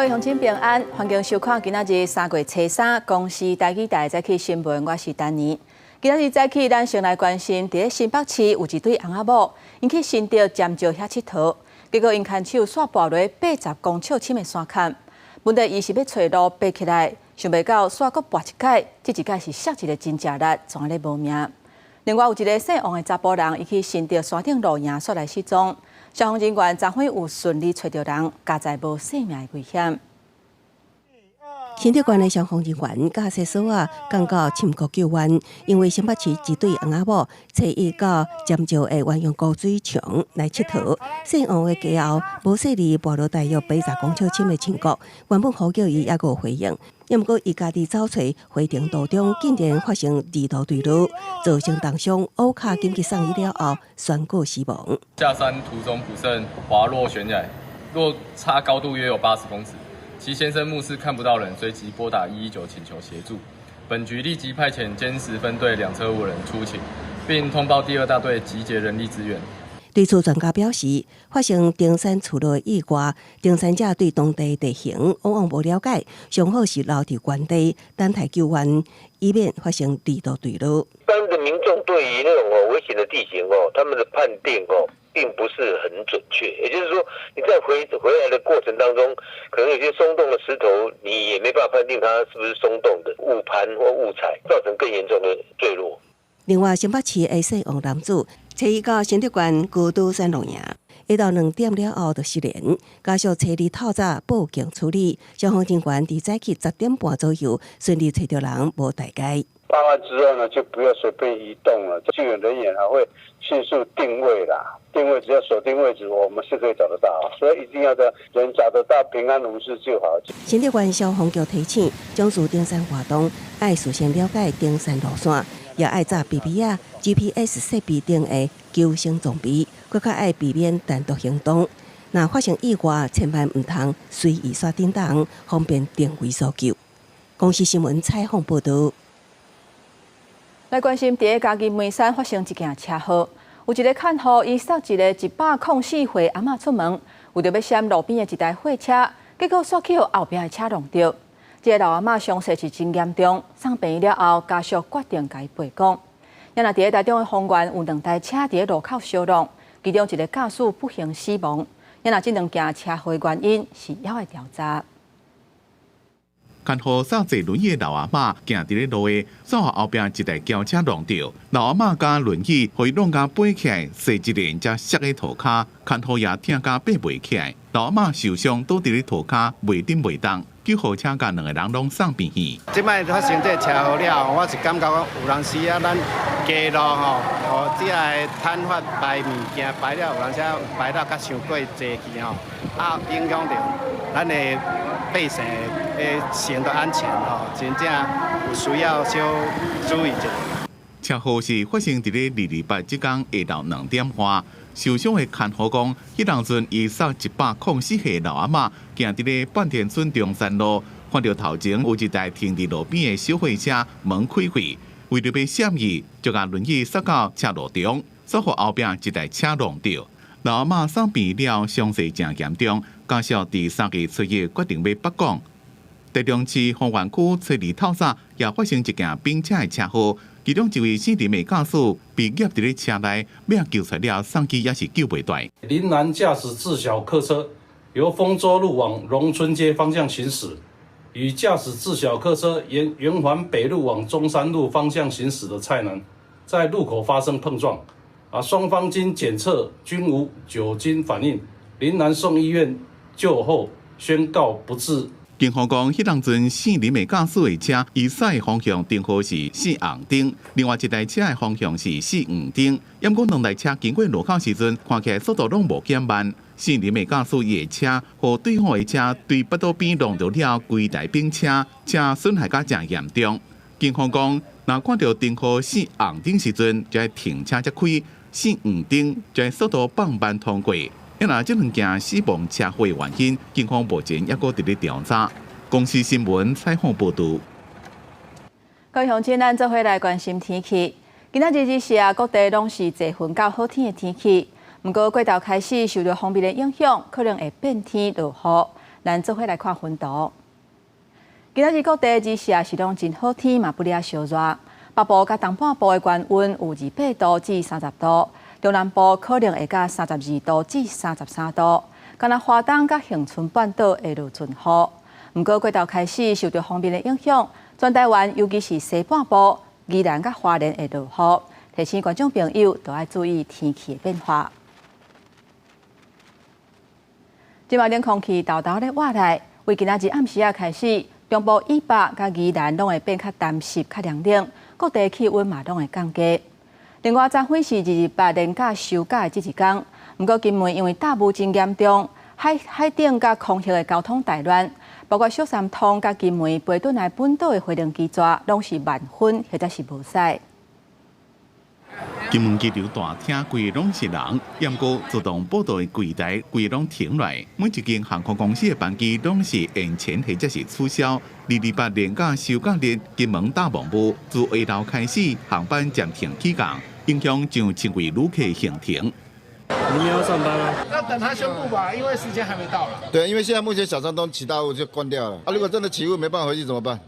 位鄉親平安，歡迎收看今仔日3月初3公視台語台早起新聞，我是丹妮。今仔日早起，咱先來關心，佇咧新北市有一對翁仔某，𪜶去新竹尖石遐𨑨迌，結果𪜶牽手煞跋落80公尺深的山崁。問題伊是欲揣路爬起來，想袂到煞閣跋一擺，這一擺是摔一个真食力，全咧無命。另外有一个姓王的查埔人，伊去新竹山頂露營，煞來失蹤。消防人員昨昏有順利揣著人，佳哉無性命的危險。新竹縣的消防人員駕駛索仔降到深谷救援，因為新北市一對翁仔某初一到尖石的鴛鴦高水牆來𨑨迌，姓王的家後無細膩跋落大約80公尺深的深谷，原本呼叫伊猶閣有回應，毋過伊家己走揣回程途中，竟然發生二度墜落，造成重傷，烏跤緊急送醫了後宣告死亡。下山途中不慎滑落懸崖，落差高度約有80公尺。其先生目視看不到人，隨即撥打119請求協助。本局立即派遣殲十分隊兩車五人出勤，並通報第二大隊集結人力支援。對此，專家表示，發生登山墜落意外，登山者對當地地形往往無了解，上好是留佇原地等待救援，以免發生二度墜落。一般的民眾對於那種危險的地形哦，他們的判定哦，並不是很準確。也就是說，你在回來的過程當中，可能有些鬆動的石頭，你也沒辦法判定它是不是鬆動的，誤攀或誤踩，造成更嚴重的墜落。另外，新北市的姓王男子，初一到新竹縣高島山露營，下晝2點了後就失聯，家屬初二透早報警處理，消防人員佇早起10點半左右順利揣著人，無大礙。報案之後呢，就不要隨便移動了。救援人員還會迅速定位啦，定位只要鎖定位置，我們是可以找得到。所以一定要的人找得到，平安無事就好。新竹縣消防局提醒，從事登山活動，愛事先了解登山路線，也愛紮 BB 仔、GPS 設備等的求生裝備，閣較愛避免單獨行動。若發生意外，千萬毋通隨意煞叮當，方便定位搜救。公視新聞採訪報導。來關心，佇咧嘉義梅山發生一件車禍，有一个牽戶伊捒一个104歲阿嬤出門，為著欲閃路邊的一台貨車，結果煞去予後壁的車挵著。這个老阿嬤傷勢是真嚴重，送病院了後，家屬決定共伊陪殯。啊若佇咧台中的豐原有兩台車佇咧路口相挵，其中一个駕駛不幸死亡。啊若這兩件車禍的原因是猶愛調查。牽戶捒坐輪椅的老阿嬤行佇咧路下，煞予後壁一台轎車挵著，老阿嬤佮輪椅予伊挵甲飛起來，踅一連才摔佇塗跤，牽戶也疼甲爬袂起來。老阿嬤受傷倒佇咧塗跤，袂振袂動，救護車共兩个人攏送病院。這擺發生這個車禍了後，我是感覺講有當時啊，咱街路吼，這个攤販擺物件擺了，有當時擺了較傷過濟去吼，啊影響著咱的百姓的行動安全吼，真正有需要小注意一下。車禍是發生佇咧228這工下晝2點半，受傷的牽戶講，彼當陣伊捒104歲老阿嬤行佇咧半田村中山路，看著頭前有一台停佇路邊的小貨車門開開，為著欲閃伊，就共輪椅捒到車路中，煞予後壁一台車挵著。老阿嬤送病了，傷勢誠嚴重，家屬佇3月初一決定欲縛殯。台中市豐原區初二透早也發生一件冰車的車禍，其中一位姓林的駕駛被夾佇咧車內，欲救出來送醫也是救袂斷。林男駕駛自小客車由豐州路往榮春街方向行駛，與駕駛自小客車沿圓環北路往中山路方向行駛的蔡男，在路口發生碰撞，啊，雙方經檢測均無酒精反應，林男送醫院救後宣告不治。警方講，彼當陣姓林的駕駛的車，伊駛的方向燈號是四紅燈，另外一台車的方向是四黃燈。毋過兩台車經過路口時陣，看起來速度攏無減慢。姓林的駕駛伊的車，予對方的車對腹肚邊挵著了，規台冰車，車損害甲誠嚴重。警方講，若看著燈號四紅燈時陣，就愛停車才開；四黃燈就愛速度放慢通過。若這兩件死亡車禍的原因，警方目前猶閣佇咧調查。公視新聞採訪報導。各位鄉親，咱做伙來關心天氣。今仔日日時啊，各地攏是濟雲到好天的天氣。毋過過晝開始受著鋒面的影響，可能會變天落雨。咱做伙來看雲圖。今仔日各地日時是攏真好天，嘛不掠燒熱。北部佮東半部的高溫有28度至30度，中南部可能會到32度至33度。敢若花東佮恆春半島會落陣雨。毋過過晝開始受著鋒面的影響，全台灣尤其是西半部、宜蘭佮花蓮會落雨。提醒觀眾朋友都愛注意天氣的變化。這擺冷空氣沓沓咧倚來，為今仔日暗時仔開始，中部以北佮宜蘭攏會變較澹濕、較涼冷，各地氣溫嘛攏會降低。另外，昨昏是228連假收假的這一工，毋過金門因為大霧真嚴重，海頂佮空域的交通大亂，包括小三通佮金門飛轉來本島的飛行機逝，攏是慢分或者是無駛。金門機場大廳規攏是人，毋過自動報到的櫃台規攏停來，每一間航空公司的班機攏是延前或者是取消。228連假收假日，金門大霧霧，自下晝開始航班暫停起降，影響上千位旅客行程。明天要上班嗎？要等他宣布吧，因為時間還沒到了。對，因為現在目前小三通起大霧就關掉了。啊，如果真的起霧沒辦法回去怎麼辦？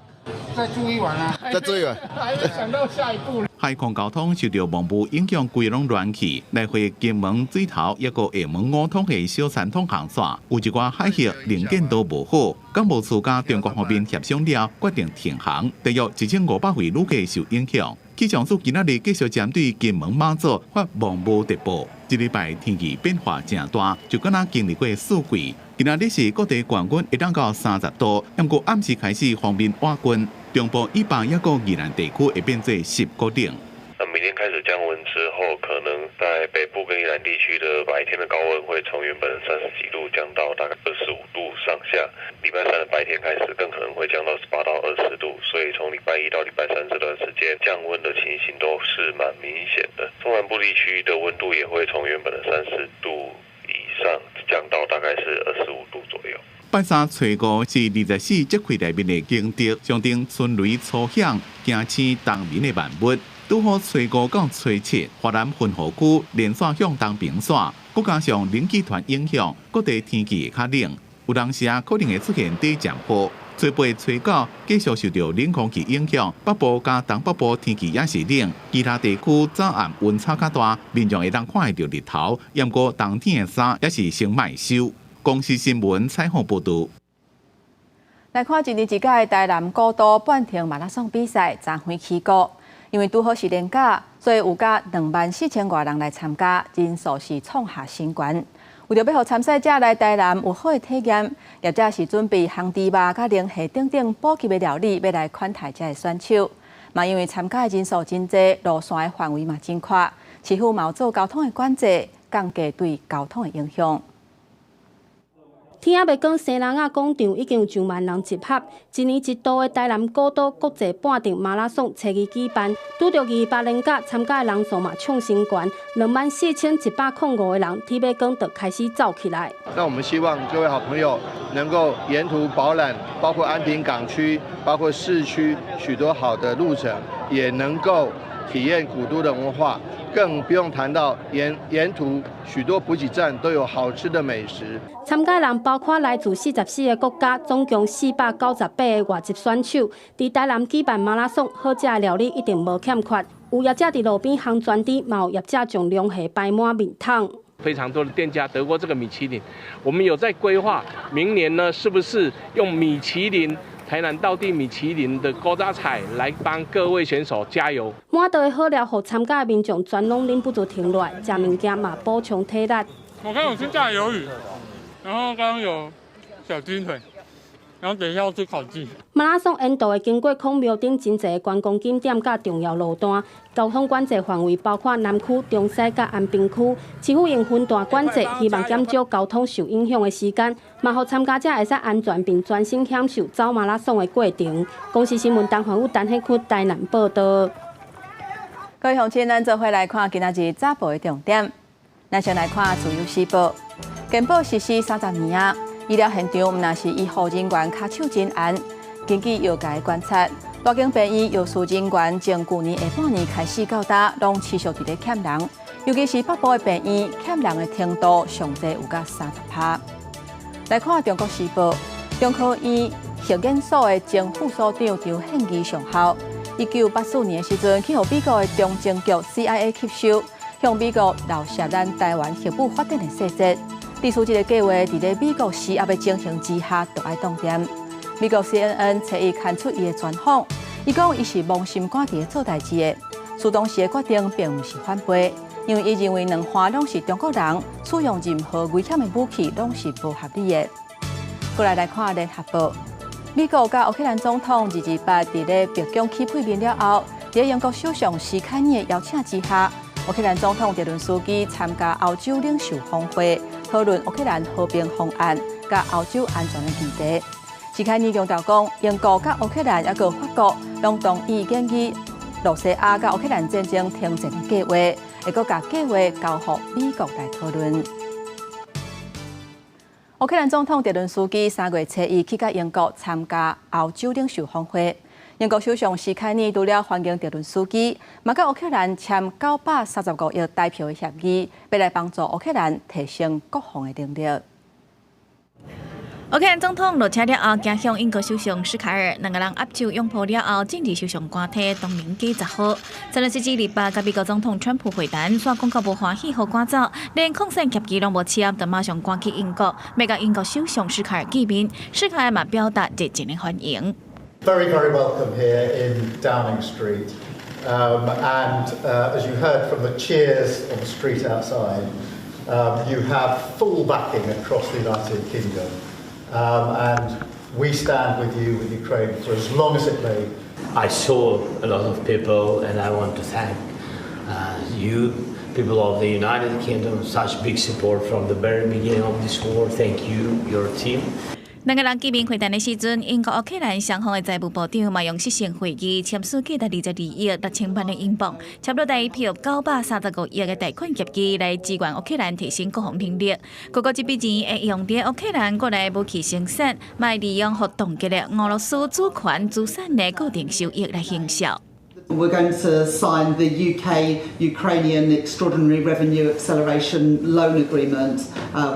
再住一晚啊！再住一晚，還沒想到下一步。海空交通受著霧霧影響，規攏亂去，來回金門水頭抑閣廈門五通的小三通航線，有一寡海域能見度無好，港務處佮中國方面協商了，決定停航，大約1500位旅客受影響。氣象署今仔日繼續針對金門馬祖發霧霧特報。這禮拜天氣變化誠大，就敢若經歷過四季。今仔日是各地高溫會當到30度，毋過暗時開始鋒面倚近，中部以北抑閣宜蘭地區會變做濕閣冷。那明天開始降溫之後，可能在北部跟宜蘭地區的白天的高溫會從原本30幾度降到大概25度上下。禮拜三的白天開始，更可能會降到18到20度。所以從禮拜一到禮拜三這段時間，降溫的情形都是蠻明顯的。中南部地區的溫度也會從原本的30度以上降到大概是25度左右。拜三初五是24節氣內面的驚蟄，象徵春雷初響，驚醒冬眠的萬物。拄好初五到初七，華南雲雨區連續向東平徙，閣加上冷氣團影響，各地天氣會較冷，有當時啊可能會出現短暫雨。初八、初九繼續受著冷空氣影響，北部佮東北部天氣也是冷，其他地區早暗溫差較大，民眾會當看會著日頭。毋過冬天的衫也是先莫收。公視新聞採訪報導。來看一年一屆台南古都半程馬拉松比賽，昨昏起鼓。因為拄好是連假，所以有佮24,000外人來參加，人數是創下新高。為著欲予參賽者來台南有好的體驗，業者是準備烘豬肉、佮龍蝦等等補給的料理，欲來款待遮的選手。嘛，因為參加的人數真濟，路線的範圍嘛真闊，市府嘛有做交通的管制，降低對交通的影響。天仔欲光，西人仔廣場已經有上萬人集合。一年一度的台南古都國際半程馬拉松初二舉辦，拄著228連假，參加的人數嘛創新高，24,105個人，天欲光就開始走起來。那我們希望各位好朋友能夠沿途飽覽，包括安平港區，包括市區許多好的路程，也能夠體驗古都的文化。更不用談到沿途許多補給站都有好吃的美食。參加人包括來自44個國家，總共498個外籍選手。佇台南舉辦馬拉松，好食的料理一定無欠缺。有業者佇路邊烘全豬，嘛有業者將龍蝦擺滿麵桶。非常多的店家得過這個米其林，我們有在規劃明年呢，是不是用米其林？台南道地米其林的古早菜來幫各位選手加油。滿桌的好料，予參加的民眾全攏忍不住停落來，食物件嘛補充體力。我剛有吃炸魷魚，然後剛剛有小雞腿，然後等一下要吃烤雞。馬拉松沿途會經過孔廟等真濟觀光景點佮重要路段，交通管制範圍包括南區、中西佮安平區。市府用分段管制，希望減少交通受影響的時間，嘛予參加者會使安全並專心享受走馬拉松的過程。公視新聞陳環宇、陳顯區台南報道。各位鄉親，咱做伙來看今仔日早報的重點。咱先來看《自由時報》，健保實施30年啊，醫療現場毋但是醫護人員跤手真絚。根據藥界觀察，大間病院藥師人員從舊年下半年開始到今，攏持續佇咧欠人，尤其是北部的病院欠人的程度上濟有到30趴。來看《中國時報》，中科院核研所的前副所長張憲義上校，1984年的時陣去予美國的中情局 CIA 吸收，向美國漏洩咱台灣核武發展的細節。致使這个計劃佇咧美國施壓的情形之下，著愛凍定。美國 CNN 初一刊出伊的專訪，伊講伊是摸心肝佇咧做代誌的，蘇當時的決定並毋是反背，因為伊認為兩岸攏是中國人，使用任何危險的武器攏是無合理的。過來來看聯合報，美國佮烏克蘭總統228佇咧白宮起配面了後，佇英國首相施凱爾的邀請之下，烏克蘭總統澤倫斯基參加歐洲領袖峰會，討論烏克蘭和平方案佮歐洲安全的議題。施凱爾強調講，英國佮烏克蘭猶閣法國攏同意建議露西亞佮烏克蘭戰爭停戰的計劃，會閣共計劃交予美國來討論。烏克蘭總統澤倫斯基3月初一去到英國參加歐洲領袖峰會。英國首相施凱爾除了歡迎澤倫斯基，嘛佮烏克蘭簽935億台幣的協議，欲來幫助烏克蘭提升國防的能力。烏克蘭總統落車了後，行向英國首相施凱爾，兩个人握手擁抱了後，進入首相官邸東寧街10號。澤倫斯基禮拜佮美國總統川普會談，煞講到無歡喜，予趕走，連控線協議攏無簽，就馬上趕去英國，欲佮英國首相施凱爾見面。施凱爾嘛表達熱情的歡迎。 Very, very welcome here in Downing Street. And as you heard from the cheers on the street outside, you have full backing across the United Kingdom. And we stand with you, with Ukraine, for as long as it may. I saw a lot of people, and I want to thank you, people of the United Kingdom, such big support from the very beginning of this war. Thank you, your team. 兩个人見面會談的時陣，英國烏克蘭雙方的財務部長嘛用視訊會議簽署價值22億6000萬的英鎊，差不多台幣935億的貸款協議來支援烏克蘭提升國防能力。不過這筆錢會用佇烏克蘭國內武器生產，嘛會利用予凍結的俄羅斯主權資產的固定收益來行銷。 We're going to sign the UK Ukrainian Extraordinary Revenue Acceleration Loan Agreement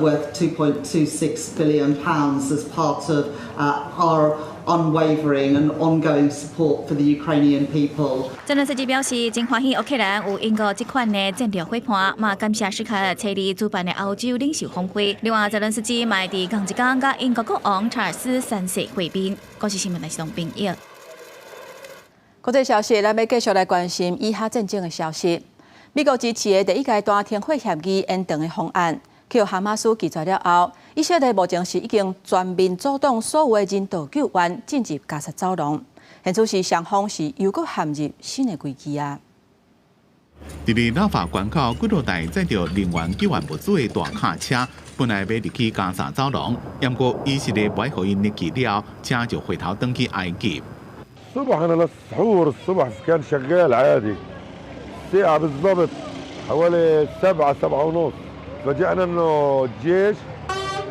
worth £2.26 billion as part of our unwavering and ongoing support for the Ukrainian people. 澤倫斯基表示，真歡喜烏克蘭有英國這款的戰略夥伴，嘛感謝施凱爾初二主辦的歐洲領袖峰會。另外，澤倫斯基嘛會佇仝一工佮英國國王查爾斯三世會面。國視新聞台是編譯。國際消息，咱欲繼續來關心以哈戰爭的消息。美國支持的第一階段停火協議延長的方案，予哈馬斯拒絕了後，以色列目前是已經全面阻擋所有的人道救援進入加薩走廊。現此時雙方是又閣陷入新的危機啊！佇咧拉法關口，幾落台載著人員救援物資的大卡車，本來欲入去加薩走廊，毋過以色列無愛予𪜶入去了，車就回頭轉去埃及。 الصبح انا للسحور الصبح كان شغال عادي، الساعة بالضبط حوالي 7، 7:30 فاجئنا انه الجيش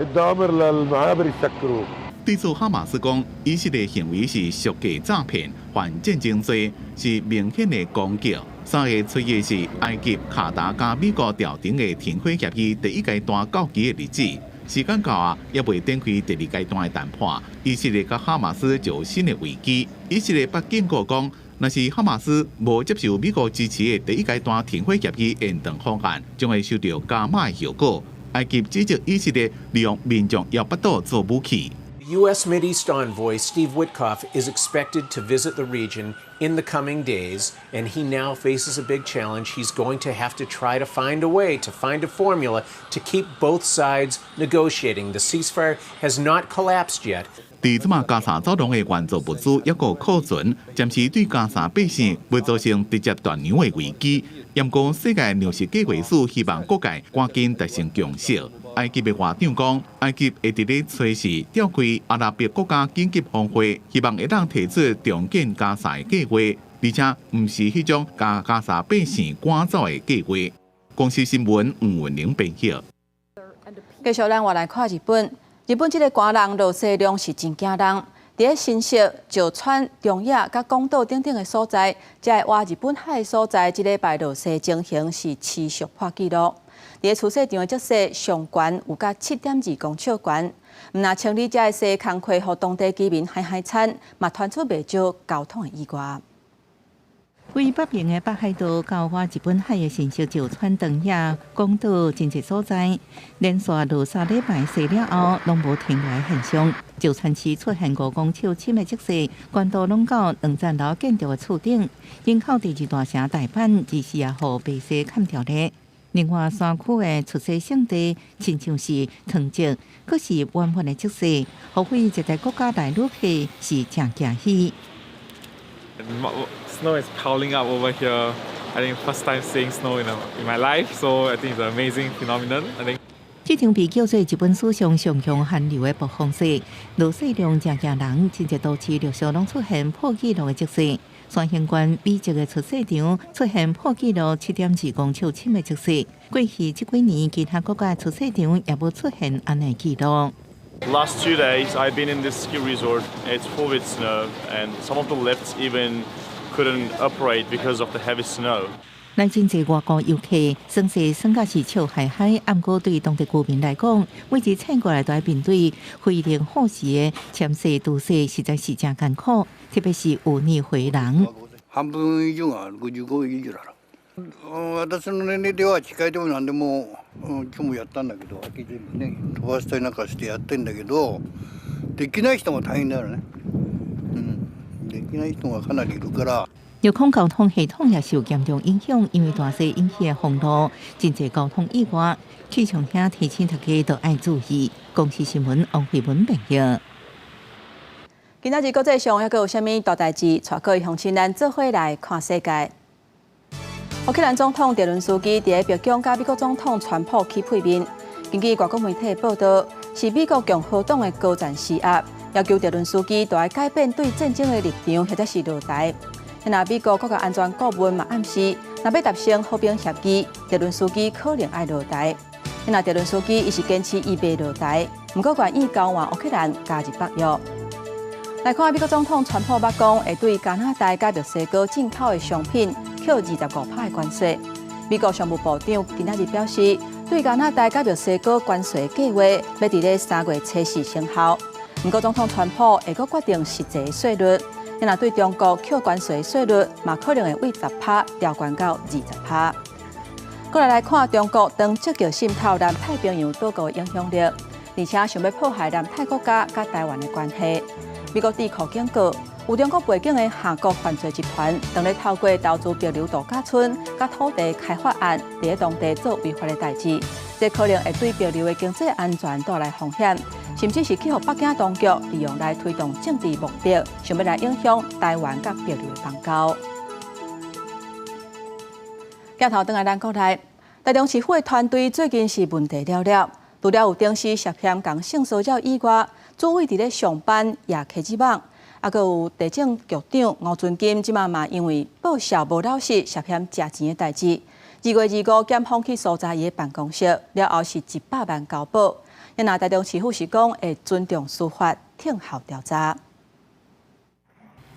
ادى امر للمعابر يسكروه。對此，哈馬斯講，以色列行為是屬計詐騙、犯戰爭罪，是明顯的攻擊。3月初一是埃及、卡達佮美國調停的停火協議第一階段到期的日子，時間到啊，猶未展開第二階段的談判，以色列佮哈馬斯就有新的危機。以色列捌警告講，若是哈馬斯無接受美國支持的第一階段停火協議延長方案，將會受到加碼的後果。埃及指責以色列利用民眾枵腹肚做武器。 U.S. Mideast envoy Steve Witkoff is expected to visit the region in the coming days, and he now faces a big challenge. He's going to have to try to find a way, to find a formula to keep both sides negotiating. The ceasefire has not collapsed yet. 佇這馬加沙走廊的援助物資猶閣庫存，暫時對加沙百姓袂造成直接斷糧的危機。毋過世界糧食計劃署希望各界趕緊達成共識。埃及的外長講，埃及會佇咧初四召開阿拉伯國家緊急峰會，希望會當提出重建加沙的計劃，而且毋是彼種共加沙百姓趕走的計劃。公視新聞吳文玲編譯。繼續，咱換來看日本。日本這个寒人落雪量是真驚人，佇咧新潟、石川、中野佮廣島等等的所在，遮个倚日本海的所在，這禮拜落雪情形是持續破紀錄。佇咧出雪場的積雪上懸有甲7.2公尺懸，毋但清理這个雪工課，予當地居民害害慘，嘛傳出袂少交通的意外。位北邊的北海道到外日本海的新潟石川長野廣島真濟所在，連續落3禮拜雪了後，攏無停落來現象。石川市出現5公尺深的積雪，懸度攏到兩層樓建築的厝頂。人口第二大城大阪，24也予白雪崁著咧。另外，山區的出雪勝地，親像是藤澤，閣是滿滿的積雪，予非熱帶國家來旅客是誠驚喜。 Snow is piling up over here. I think first time seeing snow in my life, so I think it's an amazing phenomenon. I think. 這場被叫做日本史上上強寒流的暴風雪，落雪量誠驚人，真濟都市陸續攏出現破紀錄的積雪。山形縣美澤的出雪場出現破紀錄7.2公尺深的積雪。過去這幾年，其他國家的出雪場也無出現按呢紀錄。 Last 2 days, I've been in this ski resort. It's full with snow, and some of the lifts even couldn't operate because of the heavy snow. 來真濟外國遊客，算是算甲是笑嗨嗨，毋過對當地居民來講，每日醒過來都愛面對非常厚實的潛雪都雪，實在是誠艱苦，特別是有年歲人。半分以上は65以上だろ。私の年齢では機械でも何でも、うん、今日もやったんだけど、秋全部ね、飛ばしたりなんかしてやってんだけど、できない人も大変だよね。うん、できない人がかなりいるから。陸空交通系統也受嚴重影響，因為大雪引起的封路，真濟交通意外。氣象廳提醒大家都愛注意。公視新聞王慧文編譯。今仔日國際上猶閣有啥物大代誌？帶各位鄉親咱做伙來看世界。烏克蘭總統澤倫斯基佇咧白宮佮美國總統川普起屁面。根據外國媒體報道，是美國共和黨的高層施壓，要求澤倫斯基著愛改變對戰爭的立場，或者是落台。若美國國家安全顧問嘛暗示，若欲達成和平協議，澤倫斯基可能愛落台。若澤倫斯基伊是堅持伊袂落台，毋過願意交換烏克蘭加入北約。來看美國總統川普捌講，會對加拿大佮墨西哥進口的商品扣25%的關稅。美國商務部長今仔日表示，對加拿大佮墨西哥關稅計劃，欲佇咧3月初四生效。毋過總統川普會閣決定實際稅率，若對中國扣關稅稅率，嘛可能會對10%調懸到20%。過來來看中國當積極滲透南太平洋島國影響力，而且想欲破壞南太國家佮台灣的關係。美國智庫警告，有中國背景的跨國犯罪集團，當咧透過投資帛琉度假村佮土地開發案，佇咧當地做違法的代誌，這可能會對帛琉的經濟安全帶來風險，甚至是去予北京當局利用來推動政治目的，想欲來影響台灣佮帛琉的邦交。鏡頭轉來咱國內，台中市府的團隊最近是問題了了，除了有頂時涉嫌共性騷擾以外，主委佇咧上班也開始網，啊，閣有地政局長吳存金，這馬嘛因為報數無老實，涉嫌食錢的代誌。2月25，檢方去搜查伊的辦公室，了後是100萬交保。若台中市府是講會尊重司法，聽候調查。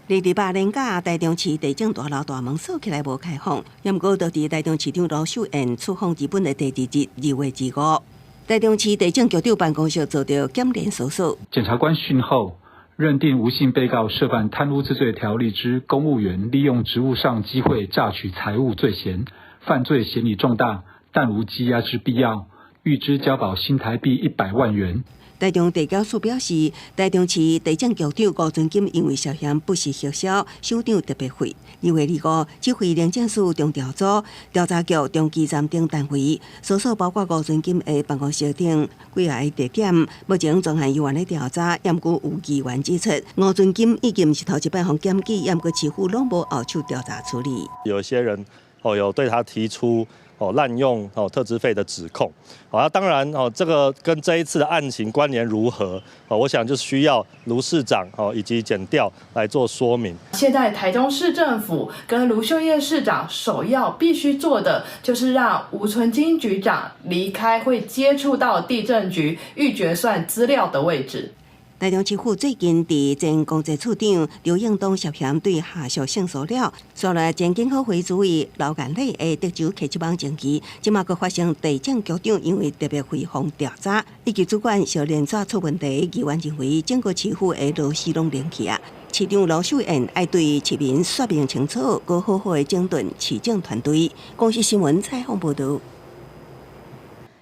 22八連假，台中市地政大樓大門鎖起來無開放，毋過就佇台中市長盧秀燕出訪日本的第二日，2月25，台中市地政局長辦公室遭著檢聯搜索。檢察官訊後認定吳姓被告涉犯貪污治罪條例之公務員利用職務上機會詐取財物罪嫌，犯罪嫌疑重大，但無羈押之必要，諭知交保新台幣100萬元。台中地檢署表示，台中市地政局長吳存金因為涉嫌不實核銷首長特別費，2月25，指揮廉政署中調組、調查局長期站等單位，搜索包括吳存金的辦公室等幾个地點。目前專案人員咧調查，毋過有議員指出，吳存金已經毋是頭一擺予檢舉，毋過市府攏無後手調查處理。有些人哦，有對他提出哦濫用哦特支費的指控，好，那當然哦，這個跟這一次的案情關聯如何？哦，我想就需要盧市長哦以及檢調來做說明。現在台中市政府跟盧秀燕市長首要必須做的，就是讓吳存金局長離開會接觸到地政局預決算資料的位置。台中市府最近佇前公設處長劉應東涉嫌對下屬性騷擾，紲來前健保會主委劉元禮的德州客車網爭議，這馬閣發生地政局長因為特別回訪調查，以及主管小連續出問題，議員認為整個市府的螺絲攏連去啊。市長盧秀燕愛對市民說明清楚，閣好好的整頓市政團隊。公視新聞採訪報導。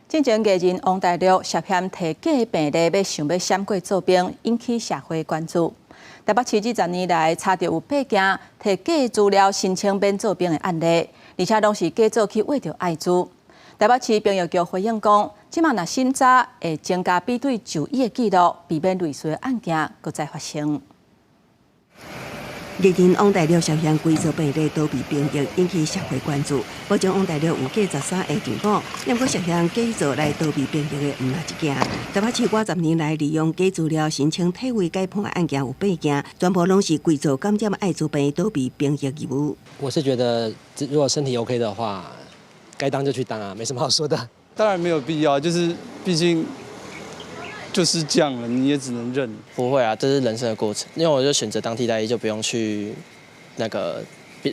進前藝人王大陸涉嫌提假病歷，欲想欲閃過做兵，引起社會關注。台北市這10年來查著有八件提假資料申請免做兵的案例，而且攏是假做去挖著艾滋。台北市兵役局回應講，這馬若審查會增加比對就醫的記錄，避免類似的案件閣再發生。藝人王大陸涉嫌偽造病歷逃避兵役，引起社會關注。目前王大陸有計13个丈母，毋過涉嫌假造來逃避兵役的毋但一件。台北市過10年來利用假資料申請退位改判的案件有八件，全部攏是偽造感染艾滋病逃避兵役義務。我是覺得，如果身體 OK 的話，該當就去當啊，沒什麼好說的。當然沒有必要，就是畢竟就是這樣了，你也只能認。不會啊，這是人生的過程。因為我就選擇當替代役，就不用去那個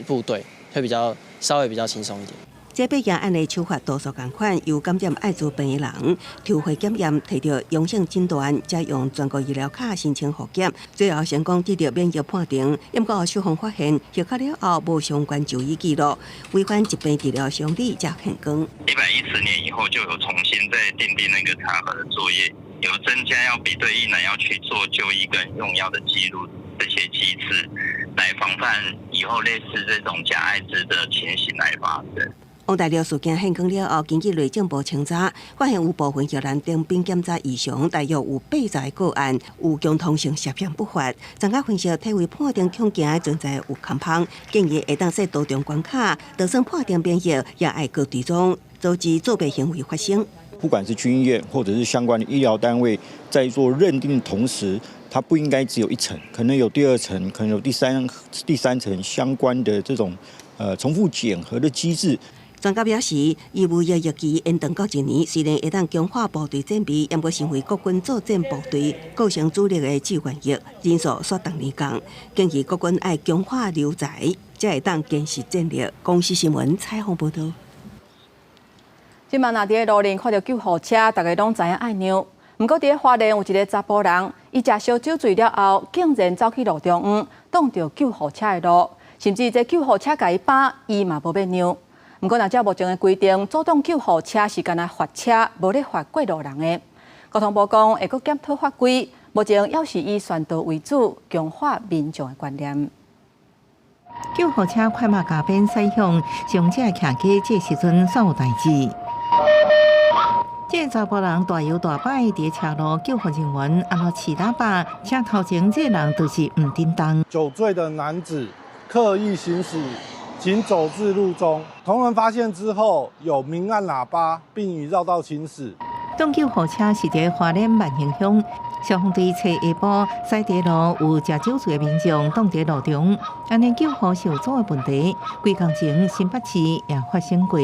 部隊，會比較稍微比較輕鬆一點。這八件案例手法多數仝款，由感染艾滋病的人抽血檢驗，提著陽性診斷，才用全國醫療卡申請複檢，最後成功得著免疫判定。毋過受訪發現，核確了後無相關就醫記錄，違反疾病治療常理，才現光。 114年以後就有重新再訂定那個查核的作業，有增加要比對役男要去做就醫跟用藥的記錄這些機制，來防範以後類似這種假艾滋的情形來發生。王大陸事件現光了後，根據內政部清查，發現有部分荷蘭丁賓檢查異常，大約有80個案有共通性涉嫌不法。專家分析，體位判定恐驚存在有空縫，建議會當設多重關卡，就算判定免疫，也愛閣追蹤，阻止作弊行為發生。不管是軍醫院或者是相關的醫療單位，在做認定的同時，它不應該只有一層，可能有第二層，可能有第三層相關的這種重複檢核的機制。專家表示，義務役役期延長到一年，雖然會當強化部隊戰備，毋過身為國軍作戰部隊構成主力的志願役人數煞逐年降，建議國軍愛強化留才，才會當堅實戰力。公視新聞採訪報導。這馬若佇咧路面看著救護車，大家攏知影愛讓。毋過佇咧花蓮有一个查埔人，伊食燒酒醉了後，竟然走去路中央，擋著救護車的路，甚至這救護車共伊扒，伊嘛無欲讓。毋過，若照目前的規定，阻擋救護車是干焦罰車，無咧罰過路人的。交通部講會閣檢討法規，目前猶是以宣導為主，強化民眾的觀念。救護車快馬加鞭駛向傷者徛家，這時陣煞有代誌。這個查埔人大搖大擺佇車路，救護人員按怎揤喇叭，車頭前這人就是毋振動。酒醉的男子刻意行駛，僅走至路中，同仁發現之後有鳴按喇叭，並已繞道行駛。擋救護車是佇花蓮萬興鄉，消防隊初下晡駛佇路有食酒醉的民眾擋佇路中，按呢救護受阻的問題，幾工前新北市也發生過。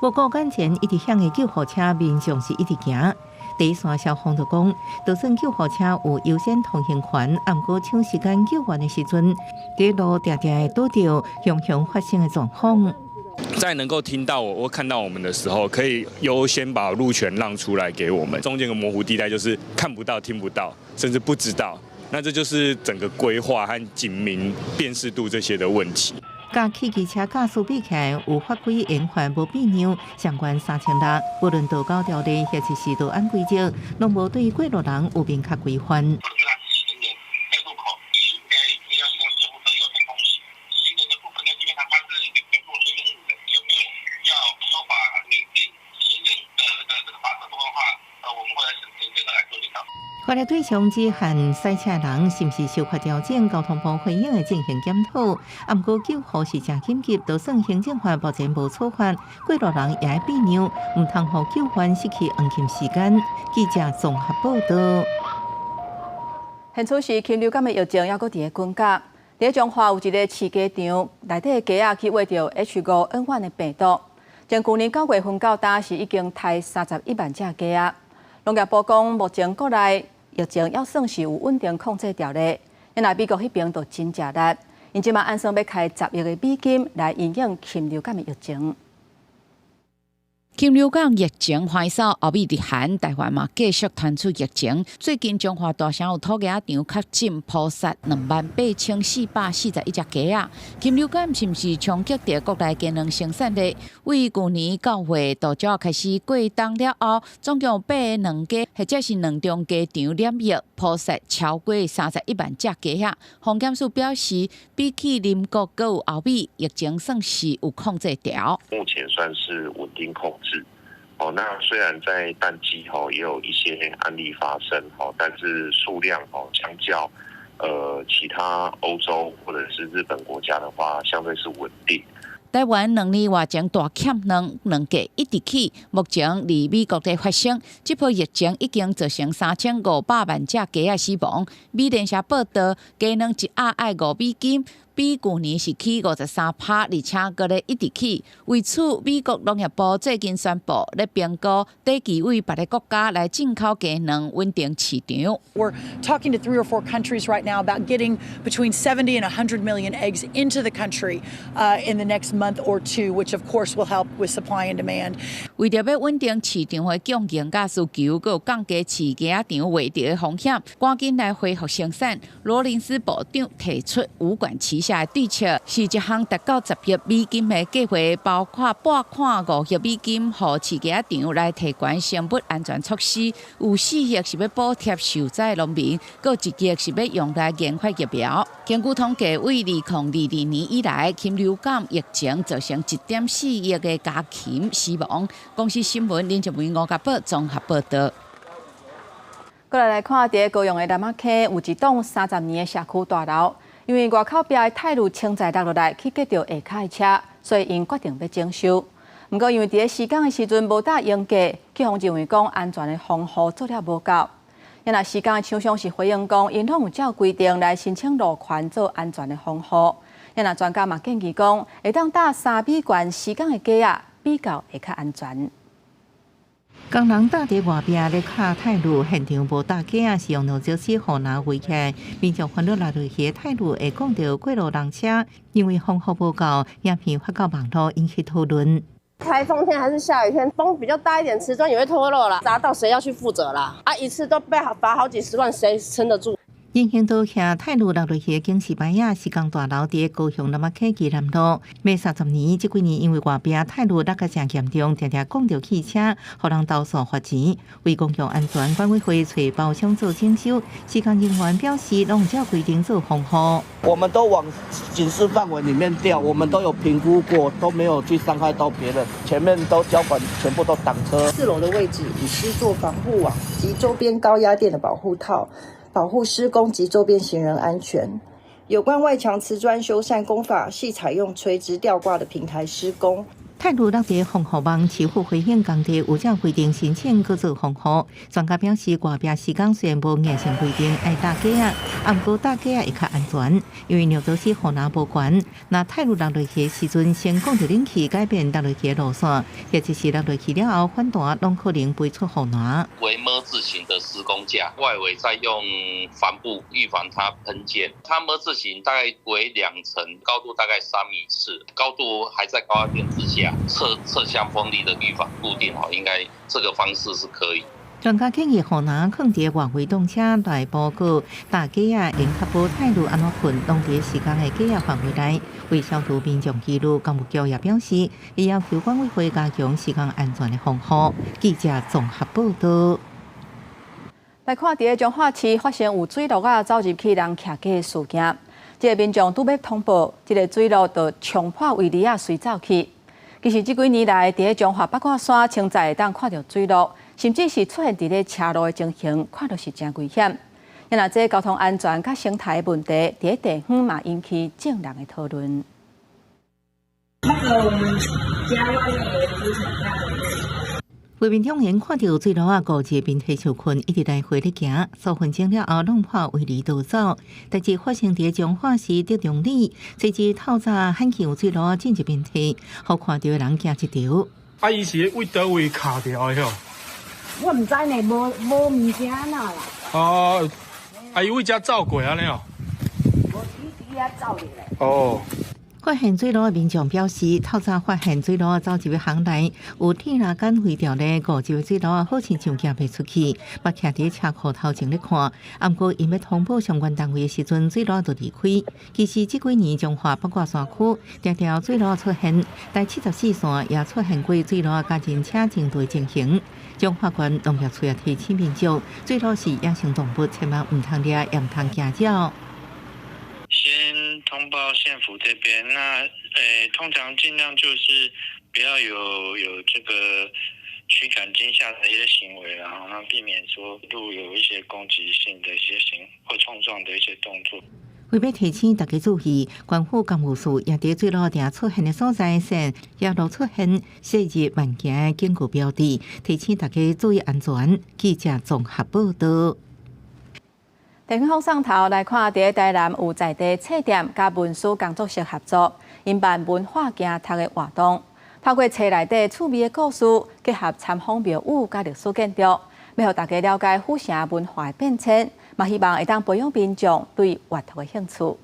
不過眼前一直響的救護車，民眾是一直行。第一線消防就講，就算救護車有優先通行權，毋過搶時間救援的時陣，佇路定定會拄著常常發生的狀況。在能夠聽到我或看到我們的時候，可以優先把路權讓出來給我們。中間個模糊地帶就是看不到、聽不到，甚至不知道。那這就是整個規劃和警民辨識度這些的問題。佮汽機車駕駛比起來，有法規延緩無變讓，相關3600，無論道交條例抑是道安規則，攏無對過路人有明確規範。法律對象只限駛車人，是毋是受法調整？交通部回應會進行檢討。啊，毋過救護是誠緊急，就算行政法目前無處罰，過路人也愛避讓，毋通予救援失去黃金時間。記者綜合報導。現此時禽流感的疫情猶閣佇咧滾絞，佇咧彰化有一个飼雞場內底的雞仔去穢著 H5N1 的病毒。從舊年9月份到今是已經刣31萬隻雞仔。農業部講，目前國內疫情猶算是有穩定控制牢咧。若美國彼爿就真食力，𪜶這馬按算欲開十億个美金來因應禽流感的疫情。禽流感疫情橫掃歐美日韓，台灣嘛繼續傳出疫情。最近彰化大城有土雞仔場確診撲殺28,441隻雞仔。禽流感是毋是衝擊著國內雞卵生產呢？為舊年9月杜鳥開始過冬了後，總共有八个兩家或者是兩中雞場染疫，撲殺超過31萬隻雞仔。防檢署表示，比起鄰國閣有歐美，疫情算是有控制牢。目前算是穩定控制。哦，那雖然在淡季吼也有一些案例發生，吼，但是數量吼相較其他歐洲或者是日本國家的話，相對是穩定。台灣2年外前大欠卵，卵價一直起。目前佇美國咧發生，這波疫情已經造成3500萬隻雞仔死亡。美聯社報導，雞卵一盒愛5美金，比舊年是起53%，而且閣咧一直起。為此，美國農業部最近宣布，咧評估短期對別个國家來進口雞卵，穩定市場。 We're talking to three or four countries right now about getting between 70 and 100 million eggs into the country in the next month or two, which of course will help with supply and demand. 為著欲穩定市場的供應佮需求，閣有降低飼雞仔場壞著的風險，趕緊來恢復生產。羅林斯部長提出五管齊下的對策，是一項達到10億美金的計劃，包括撥款5億美金，予飼雞仔場來提懸生物安全措施，有4億是欲補貼受災農民，閣1億是欲用來研發疫苗。根據統計，為2022年以來，禽流感疫情造成1.4億个家禽死亡。公視新聞林靜梅、吳家寶綜合報導。過來來看，佇高雄的楠仔坑有一棟30年的社區大樓，因為外口壁的泰滷清載落落來，去粿著下跤的車，所以𪜶決定欲整修。毋過因為佇咧施工的時陣無搭鷹架，去予認為講安全的防護做了無夠。若施工的廠商是回應講，𪜶攏有照規定來申請路權做安全的防護。若專家嘛建議講，會當搭3米懸施工的架仔，比較會較安全。工人搭佇外壁咧敲泰滷，現場無搭架，是用尿石屎護欄圍起來。民眾煩惱落落去泰滷會摃著過路人車，因為防護無夠，影片發到網路引起討論。颱風天還是下雨天，風比較大一點，瓷磚也會脫落啦，砸到誰要去負責啦？啊，一次都被罰好幾十萬，誰撐得住？人行道遐泰滷落落去的警示牌仔，施工大樓佇高雄楠仔坑基南路，欲30年，這幾年因為外壁泰滷落甲誠嚴重，定定摃著汽車，予人投訴罰錢。為公共安全，管委會揣包商做整修，施工人員表示，攏照規定做防護。我們都往警示範圍裡面吊，我們都有評估過，都沒有去傷害到別人。前面都交管全部都擋車。4樓的位置已施作防護網及周邊高壓電的保護套。保護施工及周邊行人安全。有關外牆瓷磚修繕工法，係採用垂直吊掛的平台施工。泰滷落佇防護網，市府回應工地有照規定申請閣做防護。專家表示，外壁施工雖然無硬性規定愛搭架仔，啊，毋過搭架仔會較安全，因為尿道是護欄無懸。若泰滷落落去的時陣，先摃著冷氣改變落落去的路線，或者是落落去了後反彈，攏可能飛出護欄。為 ㄇ 字形的施工架，外圍再用帆布預防它噴濺。它 ㄇ 字形大概為2層，高度大概3.4米，高度還在高壓電之下。側側向風力的預防固定好，應該這個方式是可以。專家建議，護欄囥佇外圍擋車內部閣搭架仔，會確保泰滷按怎噴，攏佇施工的架仔範圍內。為消除民眾疑慮，工務局也表示，已要求管委會加強施工安全的防護。記者綜合報導。來看，佇咧彰化市發生有水鹿仔走入去人徛家的事件，這个民眾拄欲通報，這个水鹿就衝破圍籬仔隨走去。其實這幾年來，佇咧彰化八卦山，清早會當看著水鹿，甚至是出現佇咧車路的情形，看著是誠危險。若這交通安全佮生態問題，佇咧地方嘛引起眾人的討論。那個我們家外面有一隻很大的。畫面中𪜶看著水鹿仔孤一面提樹棍，一直來回咧行，數分鐘了後弄破圍籬逃走。代誌發生佇彰化市德中里，這隻透早罕見有水鹿仔進入民宅，予看著的人驚一跳。啊，伊是佇佗位卡牢的吼？我毋知呢，無無物件哪啦。哦，啊，伊為遮走過按呢哦。無，伊伊遐走入來。哦。發現水鱸的民眾表示，透早發現水鱸走入巷內，有鐵欄杆圍著咧，五隻水鱸好親像行袂出去，嘛徛佇車庫頭前咧看。啊，毋過𪜶欲通報相關單位的時陣，水鱸就離開。其實這幾年彰化八卦山區常常水鱸出現，台74線也出現過水鱸佮人車爭道的情形。彰化縣農業處也提醒民眾，水鱸是野生動物，千萬毋通掠，也毋通驚擾。先通報縣府這邊，那通常盡量就是不要有這個驅趕驚嚇的一些行為，然後避免說路有一些攻擊性的一些行或衝撞的一些動作。為欲提醒大家注意，縣府工務處也佇水鱸定出現的所在設夜鷺出現設置慢行的警告標誌，提醒大家注意安全。記者綜合報道。電視放上頭來看，佇台南有在地冊店佮文書工作室合作，𪜶辦文化行讀的活動，透過冊內底趣味的故事，結合參訪廟宇佮歷史建築，欲予大家了解府城文化的變遷，嘛希望會當培養民眾對閱讀的興趣。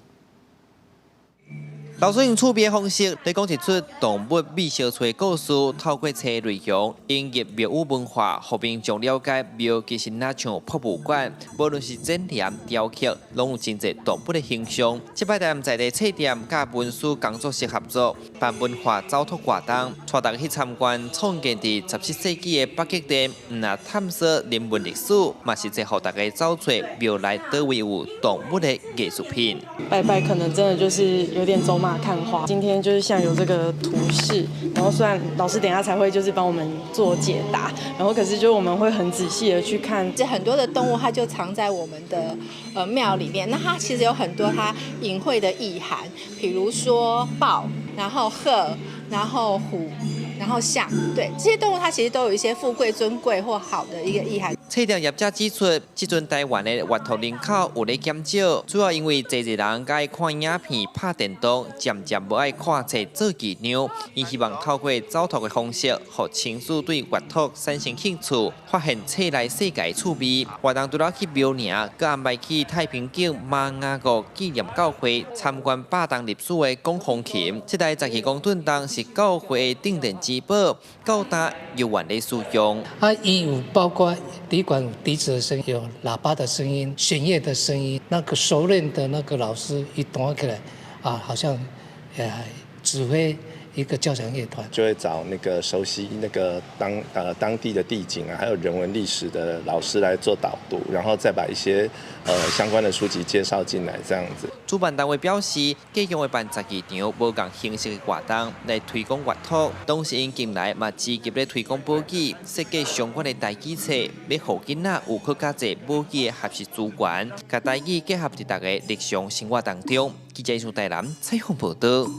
老師用趣味的方式來講一齣動物秘相揣的故事，透過冊內容引入廟宇文化，予民眾了解廟其實若像博物館，無論是展覽、雕刻，攏有真濟動物的形象。這擺台南在地冊店佮文書工作室合作，辦文化走讀活動，帶大家去參觀創建佇17世紀的北極殿，毋但探索人文歷史，嘛實際予大家走揣廟內佗位有動物的藝術品。拜拜可能真的就是有點走馬看花，今天就是像有這個圖示，然後雖然老師等下才會就是幫我們做解答，然後可是就我們會很仔細的去看。這很多的動物它就藏在我們的廟裡面，那它其實有很多它隱晦的意涵，比如說豹，然後鶴，然後虎，然後象，對，這些動物它其實都有一些富貴尊貴或好的一個意涵。冊店業者指出，這陣台灣的閱讀人口有咧減少，主要因為濟濟人愛看影片、拍電動，漸漸無愛看冊做紀念。伊希望透過走讀的方式，予親子對閱讀產生興趣，發現冊內世界趣味。活動除了去廟埕，閣安排去太平景媽雅各紀念教會參觀百年歷史的管風琴。這台12公噸重是教會的鎮店之寶，到今猶原咧使用。啊，伊有包括笛管、笛子的聲音，有喇叭的聲音、弦樂的聲音。那個熟練的那個老師一彈起來，啊，好像指揮一個交響樂團。就會找那個熟悉那個當地的地景啊，還有人文歷史的老師來做導讀，然後再把一些相關的書籍介紹進來，這樣子。主辦單位表示，計劃會辦12場無仝形式的活動來推廣閱讀，同時𪜶近來嘛積極咧推廣母語，設計相關的台語冊，欲予囡仔有閣較濟母語的學習資源，共台語結合佇大家日常生活當中。記者從台南採訪報道。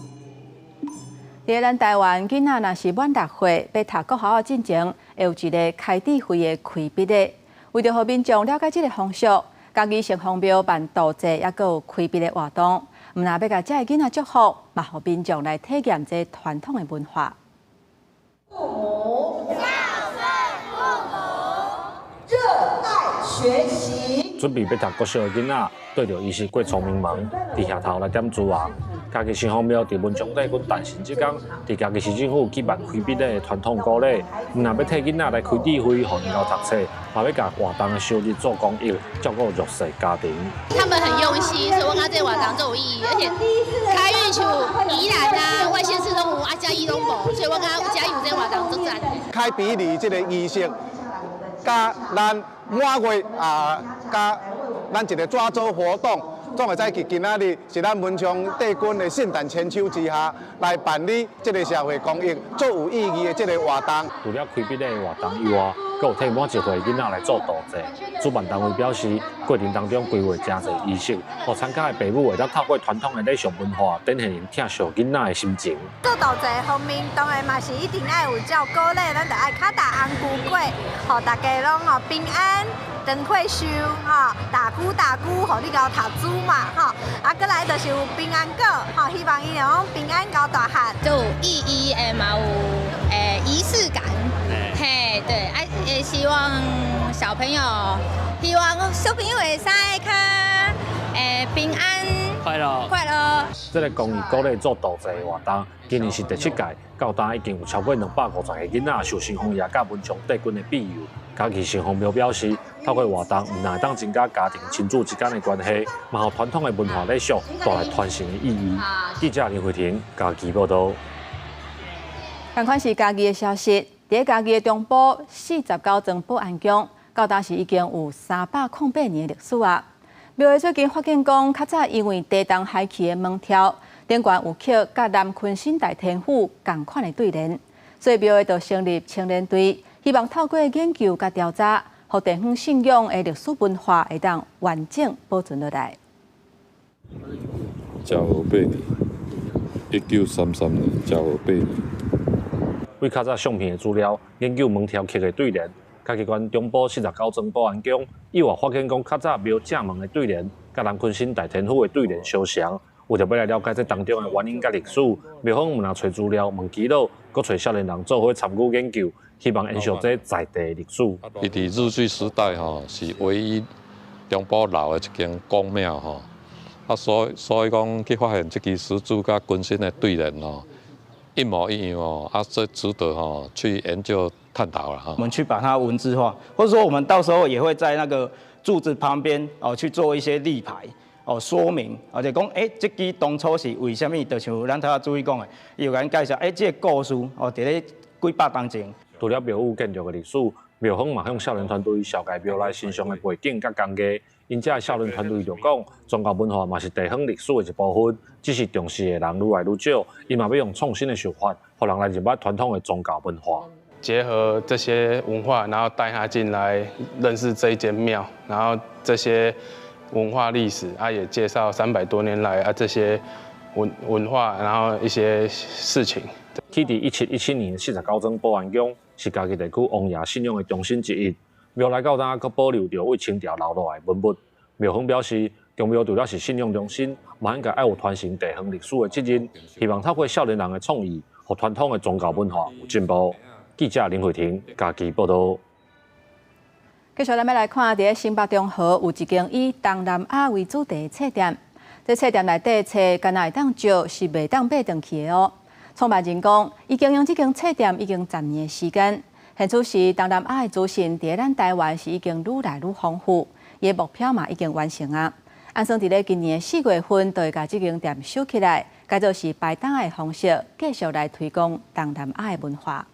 佇咱台灣囡仔若是滿六歲，欲讀國校進前，會有一個開智慧的開筆禮。為著予民眾了解這個風俗，嘉義城隍廟辦道祭，猶閣有開筆的活動。毋但欲共遮的囡仔祝福，嘛予民眾來體驗這傳統的文化。父母孝順父母，熱愛學習。準備欲讀國小的囡仔，對著儀式過聰明門，佇額頭來點珠仔。嘉義城隍廟佇文昌帝君誕辰這工，佇嘉義市政府舉辦開筆禮的傳統古禮，毋但欲替囡仔來開智慧，予𪜶𠢕讀冊，嘛欲共活動的收入做公益，照顧弱勢家庭。他們很用心，所以我感覺這個活動足有意義，而且開運像宜蘭啊，外縣市攏有，啊，嘉義攏無，所以我感覺嘉義有這個活動足讚。開筆禮這個儀式，佮咱滿月啊，佮咱一個抓周活動。總會使記今仔日是咱文昌帝君的聖誕千秋之下來辦理這個社會公益、足有意義的這個活動。除了開筆禮的活動以外，閣有替滿一歲囡仔來做道祭。主辦單位表示，過程當中規劃誠濟儀式，予參加的爸母會當透過傳統的禮俗文化，展現𪜶疼惜囡仔的心情。做道祭方面，當然嘛是一定愛有照古禮，咱就愛較大紅龜粿，予大家攏吼平安。長歲壽吼，大龜大龜，予你𠢕讀書嘛吼，啊，閣來就是有平安果吼，希望伊會講平安𠢕大漢。就有意義的嘛有儀式感，嘿，對，啊，也希望小朋友，希望小朋友會使較平安快樂快樂。這個公益鼓勵做道祭的活動，今年是第七屆，到今已經有超過250個囡仔受城隍爺佮文昌帝君的庇佑。嘉義城隍廟表示，透過活動，毋但會當增加家庭親子之間的關係，嘛予傳統的文化禮俗帶來傳承的意義。記者林慧婷嘉義報道。仝款是嘉義的消息，佇嘉義的中埔49莊保安宮，到今時已經有308年的歷史啊。廟會最近發現講，較早因為地動海起的門柱，頂懸有刻佮南鯤鯓大天府仝款的對聯，所以廟會就成立青年隊，希望透過研究佮調查，予地方信仰的歷史文化會當完整保存落來。昭和八年，1933年，昭和八年。為較早相片的資料，研究門柱刻的對聯，嘉義縣中埔49莊保安宮，意外發現講較早廟正門的對聯，佮南鯤鯓大天府的對聯相像。為著欲來了解這當中的原因佮歷史，廟方毋但揣資料、問耆老，閣揣少年人做伙參與研究，希望延續這在地的歷史。伊佇日據時代吼，是唯一中埔留的一間公廟吼，啊，所以講去發現這支石柱佮鯤鯓的對聯吼，一模一樣哦，啊，這值得吼去研究探討了哈。我們去把它文字化，或者說我們到時候也會在那個柱子旁邊哦去做一些立牌哦說明，或者講這支當初是為啥物？就像咱頭仔主委講的，伊有共咱介紹這個故事哦，佇咧幾百年前。除了廟宇建築的歷史，廟方嘛向少年團隊紹介廟內神像的背景佮工藝。𪜶遮的少年團隊就講，宗教文化嘛是地方歷史的一部分，只是重視的人愈來愈少，伊嘛欲用創新的手法，予人來認捌傳統的宗教文化。結合這些文化，然後帶他進來認識這一間廟，然後這些文化歷史，啊也介紹300多年來啊這些文化，然後一些事情。起佇1717年49莊保安宮是嘉義地區王爺信仰的中心之一。廟內到今閣保留著對清朝留落來的文物。廟方表示，宮廟除了是信仰中心，嘛應該愛有傳承地方歷史的責任。希望透過少年人的創意，予傳統的宗教文化有進步。記者林慧婷嘉義報道。繼續咱欲來看，佇咧新北中和有一間以東南亞為主題的冊店。這冊店內底冊敢若會當借，是袂當買轉去的哦。創辦人講，伊經營這間冊店已經10年的時間。現此時東南亞的資訊佇咧咱台灣是已經愈來愈豐富，伊的目標嘛已經完成啊。按算佇咧今年4月份，就會共這間店收起來，改做是擺檔的方式，繼續來推廣東南亞的文化。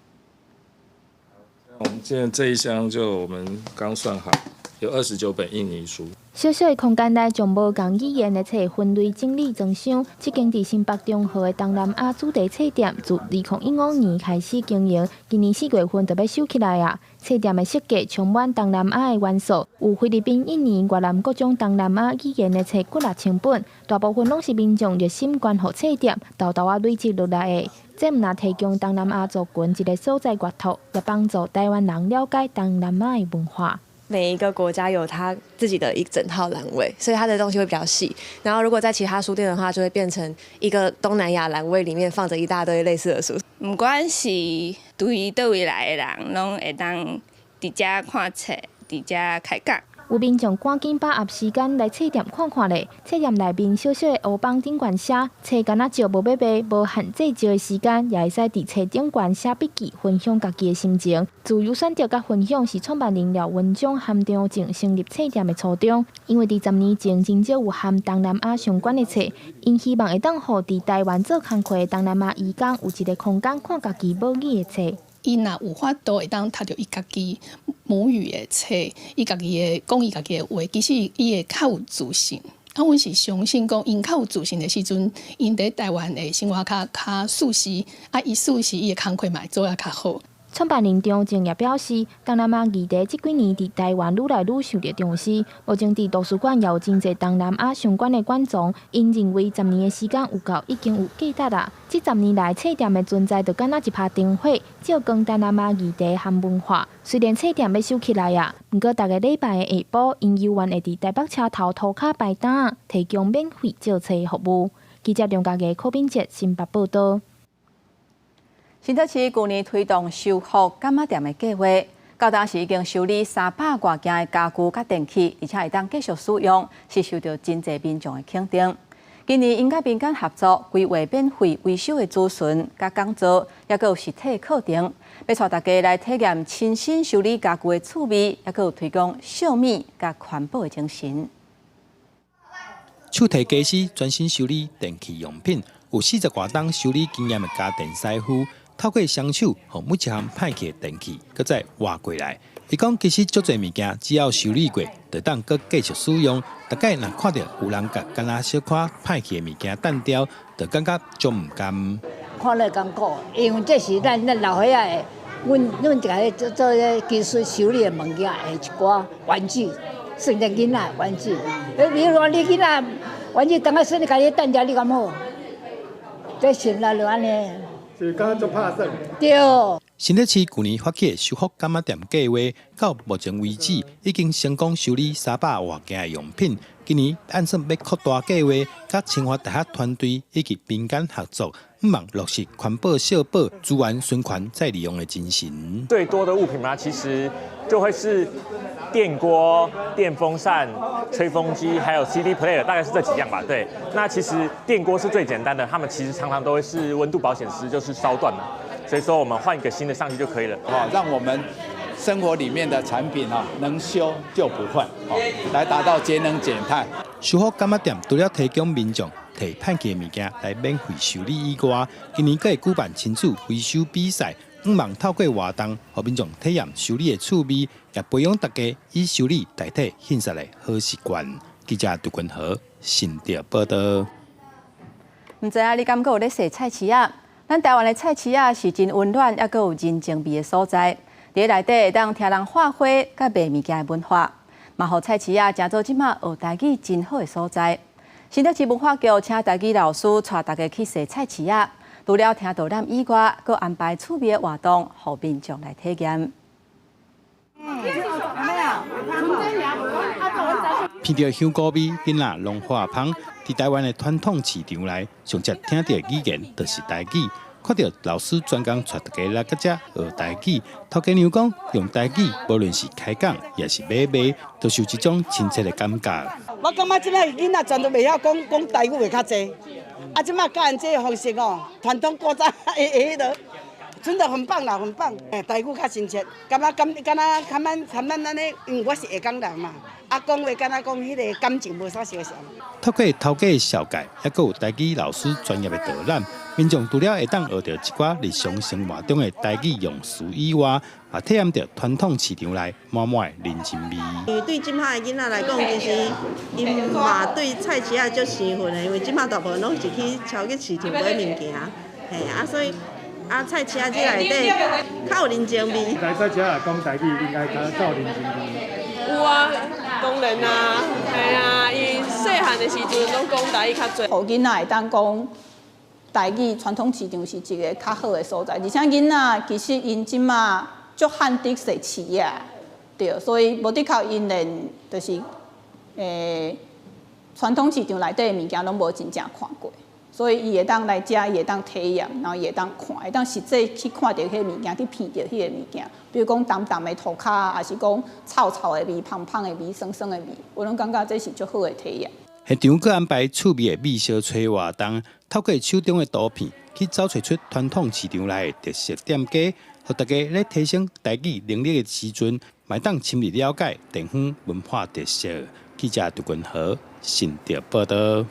我們現在這一箱就我們剛算好，有29本印尼書。小小的空間內，將無仝語言的冊分類整理裝箱。這間佇新北中和的東南亞主題冊店，自2015年開始經營，今年4月份就欲收起來啊。冊店的設計充滿東南亞的元素，有菲律賓、印尼、越南各種東南亞語言的冊幾若千本，大部分攏是民眾熱心捐予冊店，沓沓仔累積落來的。這毋但提供東南亞族群一个所在閱讀，也幫助台灣人了解東南亞的文化。每一個國家有他自己的一整套欄位，所以它的東西會比較細。然後如果在其他書店的話，就會變成一個東南亞欄位裡面放着一大堆類似的書。毋管是對佗位來的人，攏會當佇遮看冊，佇遮開講。有民眾趕緊把握時間來冊店看看咧。冊店內面小小的烏板頂懸寫，冊敢若借無欲賣，無限制借的時間，也會使佇冊頂懸寫筆記，分享家己的心情。自由選擇佮分享是創辦人廖文忠和張靜成立冊店的初衷。因為佇10年前，真少有和東南亞相關的冊，𪜶希望會當予佇台灣做工課的東南亞移工有一个空間看家己母語的冊。伊若有法度會當讀著伊家己母語的冊，伊家己的講伊家己的話，其實伊會較有自信。啊，阮是相信講，𪜶較有自信的時陣，𪜶佇台灣的生活較舒適，啊，伊舒適，伊的工課嘛會做得較好。創辦人張靜也表示，東南亞議題這幾年佇台灣愈來愈受著重視。目前佇圖書館也有真濟東南亞相關的館藏。𪜶認為10年的時間有夠，已經有價值啦。這十年來，冊店的存在就敢若一拍燈火，照光東南亞議題和文化。雖然冊店欲收起來啊，毋過逐个禮拜的下晡，𪜶猶原會佇台北車頭塗跤擺檔，提供免費借冊服務。記者梁家傑、柯敏哲新北報道。新竹市舊年推動修復柑仔店的計劃，到當時已經修理300外件的家具佮電器，而且會當繼續使用，是受到真濟民眾的肯定。今年𪜶佮民間合作，規劃免費維修的諮詢佮講座，猶閣有實體課程，欲帶大家來體驗親身修理家具的趣味，猶閣有推廣惜物佮環保的精神。手提家私專心修理電器用品，有40外冬修理經驗的家電師傅，透過雙手，予每一項歹去的電器，閣再活過來。伊講其實足濟物件，只要修理過，就當閣繼續使用。逐擺若看著有人共敢若小可歹去的物件擲掉，就感覺足毋甘。看了艱苦，因為這是咱老歲仔的，阮一個做做這技術修理的物件，的一寡玩具，算做囡仔玩具。比如講你囡仔玩具當下算你家己擲掉，你敢好？這心內就按呢。是感覺足拍算。對。新竹市舊年發起的修復柑仔店計劃，到目前為止已經成功修理300外件的用品。今年按算欲擴大計劃，佮清華大學團隊以及民間合作，向望落實環保惜寶、資源循環再利用的精神。最多的物品嘛，其實就會是電鍋、電風扇、吹風機，還有 CD player，大概是這幾樣吧。對，那其實電鍋是最簡單的，他們其實常常都會是溫度保險絲就是燒斷了，所以說我們換一個新的上去就可以了。好，讓我們生活裡面的產品啊，能修就不換，來達到節能減碳。修復柑仔店除了提供民眾提歹去的物件來免費修理以外，今年閣會舉辦親子維修比賽，向望透過活動，予民眾體驗修理的趣味，也培養大家以修理代替獻殺的好習慣。記者杜君和新竹報道。毋知影你敢閣有咧踅菜市仔？咱台灣的菜市仔是真溫暖，猶閣有人情味的所在。佇內底會當聽人話花佮賣物件的文化，嘛予菜市仔成做這馬學台語真好的所在。新竹市文化局請台語老師帶大家去踅菜市仔，除了聽導覽以外，閣安排趣味的活動，予民眾來體驗。聞著香菇味，囡仔攏發芳。佇台灣的傳統市場內，上捷聽著的語言就是台語。看著老師專工帶大家來佮遮學台語，頭家娘講用台語，無論是開講抑是買賣，都是有一種親切的感覺。我感覺這馬囡仔全都袂曉講講台語的較濟，啊，這馬教𪜶這個方式哦，傳統古早的彼落，真的很棒啦，很棒。欸，台語較親切，感覺感敢若較咱較咱按呢，因為我是下港人嘛，啊，講話敢若講彼個感情無啥相像。透過頭家的紹介，猶閣有台語老師專業的導覽，民眾除了會當學著一寡日常生活中的台語用詞以外，也體驗著傳統市場內滿滿的人情味。因為對這馬的囡仔來講，其實𪜶嘛對菜市仔足生分的，因為這馬大部分攏是去超級市場買物件，嘿啊，所以啊菜市仔這內底較有人情味。來菜市仔講台語應該較有人情味。有啊，當然啊，嘿啊，伊細漢的時陣攏講台語較濟。予囡仔會當講台語，傳統市場是一個較好的所在，而且囡仔其實𪜶這馬足罕得踅市仔，對，所以無的確𪜶連就是傳統市場內底的物件攏無真正看過，所以伊會當來遮，伊會當體驗，然後伊會當看，會當實際去看著彼个物件，去聞著彼個物件，比如講澹澹的塗跤，抑是講臭臭的味、芳芳的味、酸酸的味，我攏感覺這是足好的體驗。現場閣安排趣味的美小吹活動，透過手中的圖片去找揣出傳統市場內的特色店家，予大家咧提升台語能力的時陣，嘛會當深入了解地方文化特色。記者杜君和新竹報道。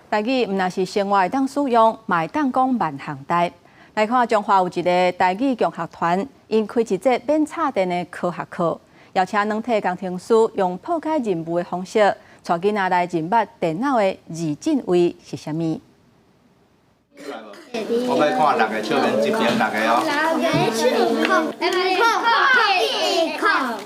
台語毋但是生活會當使用，嘛會當講萬項代。來看彰化有一个台語共學團，𪜶開一節免插電的科學課，邀請軟體工程師用破解任務的方式，帶囡仔來認捌電腦的二進位是啥物。我欲看六个笑面，這邊六个哦。六个手空，空空空。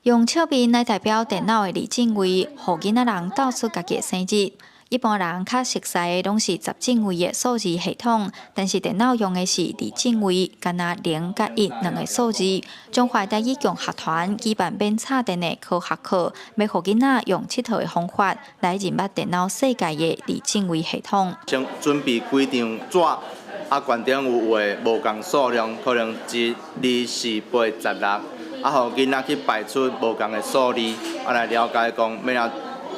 用笑面來代表電腦的二進位，予囡仔人鬥出家己的生日。一般人較熟悉的攏是十進位的數字系統，但是電腦用的是二進位，干焦零佮一兩个數字。彰化台語共學團舉辦免插電的科學課，欲予囡仔用𨑨迌的方法來認捌電腦世界的二進位系統。先準備幾張紙，啊，悬顶有画無仝數量，可能一、二、四、八、十六，啊，予囡仔去排出無仝的數字，啊，來了解講欲按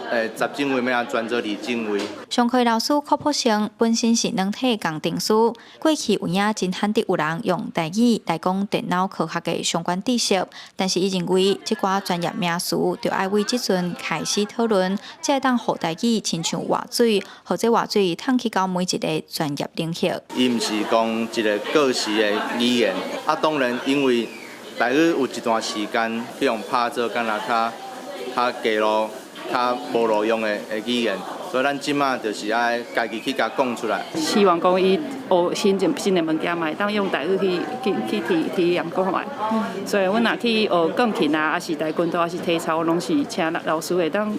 怎，十進位欲按怎轉做二進位。上課老師柯普成本身是軟體工程師，過去有影真罕得有人用台語來講電腦科學的相關知識，但是伊認為這寡專業名詞著愛為這陣開始討論，才會當予台語親像活水，予這活水通去到每一个專業領域。伊毋是講一个過時的語言，啊，當然因為台語有一段時間去予拍做敢若較較低落、較無路用的語言，所以咱這馬就是愛家己去共講出來。希望講伊學新新的物件嘛，會當用台語去去去體體驗看覓。所以阮若去學鋼琴啊，抑是跆拳道，抑是體操，攏是請老師會當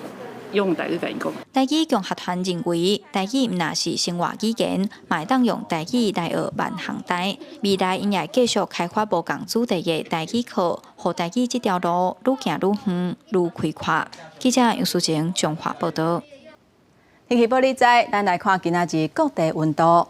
用台語共𪜶講。台語共學團認為，台語毋但是生活語言，嘛會當用台語來學萬項代。未來𪜶也會繼續開發無仝主題的台語課，予台語這條路愈行愈遠，愈開闊。記者楊淑靜彰化報導。天氣報你知，咱來看今仔日各地溫度。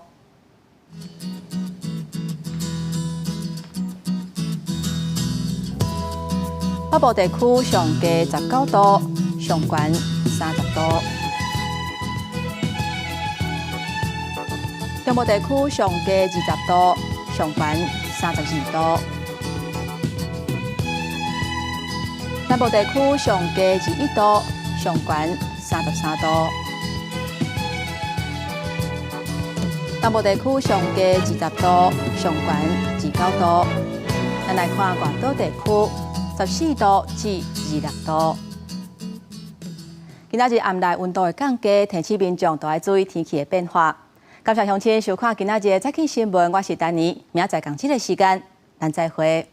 北部地區上低19度，上懸30度；中部地區上低20度，上懸32度；南部地區上低21度，上懸33度；東部地區上低20度，上懸29度。咱來看外島地區，14度至26度。今仔日暗內溫度會降低，提醒民眾都愛注意天氣的變化。感謝鄉親收看今仔日的早起新聞，我是丹妮，明仔載仝這个時間，咱再會。